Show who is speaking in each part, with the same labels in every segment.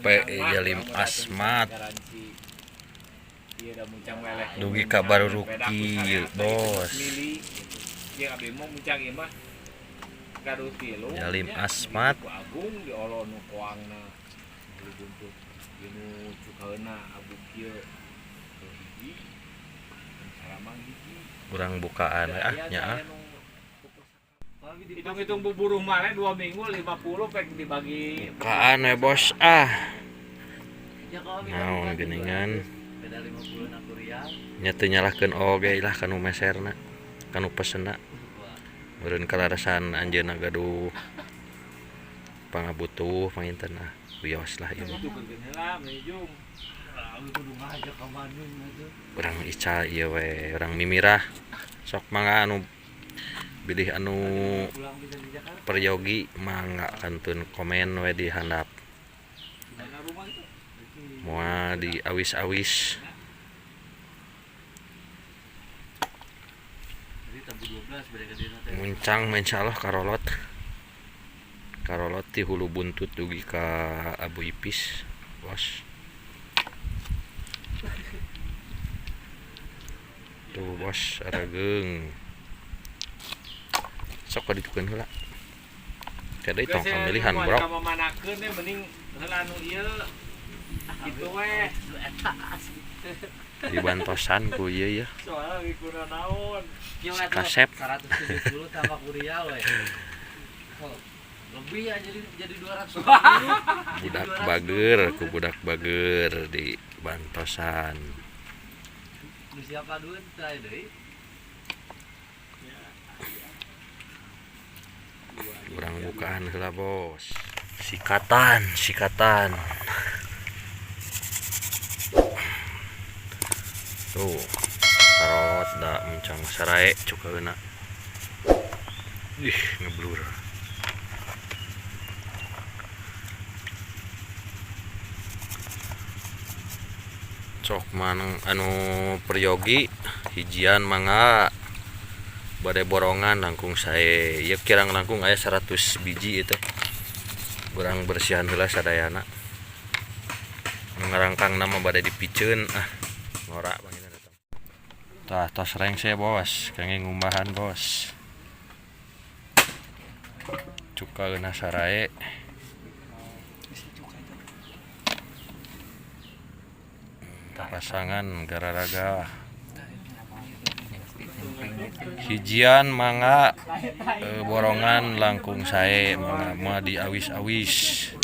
Speaker 1: Gope Jalim Asmat. Dugi ka baruruki bos. Jalim Asmat. Kurang bukaan ah nya ah.
Speaker 2: Hitung-hitung buburuh mah 2 minggu 50 pek dibagi.
Speaker 1: Bukaan we bos ah. Naon geuningan. Nya teu nyalahkeun oge lah kanu meserna, kanu pesenna. Meureun kalarasan anjeunna gaduh pangabutuh panginten ah. Wios lah ieu. Urang ical ieu we, urang mimirah. Sok mangga anu bilih anu peryogi mangga kantun komen we di handap. Moal di awis-awis. Muncang insyaallah karolot. Karolot ti hulu buntut dugi ka Abu Ipis, bos. Tuh bos, arageung. Sok kaditukeun heula. Kada tong kamilihan, bro.
Speaker 2: Kamamanakeun teh mending heula anu ieu. Kitu we.
Speaker 1: Dibantosan ku ieu ya.
Speaker 2: Soalna kurang naon.
Speaker 1: Kasep.
Speaker 3: 170 tambah kuria we. Lebih ya jadi 200.
Speaker 1: Budak bager, ku budak bager di bantosan.
Speaker 3: Nu siapa duit teh deui?
Speaker 1: Urang bukaan heula bos. Sikatan, sikatan. Tuh, karolot da muncang sarae cukaeuna. Ih, ngeblur. Cok manang anu peryogi hijian mangga bade borongan langkung sae. Ieu kirang langkung aya 100 biji ieu teh. Urang bersihan heula sadayana. Ngarangkang nama bade dipiceun ah ngora panginten eta. Tah tos rengse bos, kenging ngumbahan bos. Cukaeuna sarae. Pasangan gararaga hijian mangga borongan langkung sae mangga mah diawis-awis.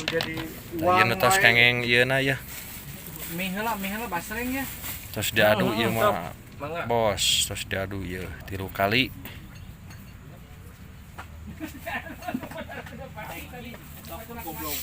Speaker 1: Tah ieu nu tos kengeng ieu na ya.
Speaker 2: Mie heula basreng ya.
Speaker 1: Tos diadu ieu mah. Bos, tos diadu ieu 3 kali.
Speaker 2: Goblok.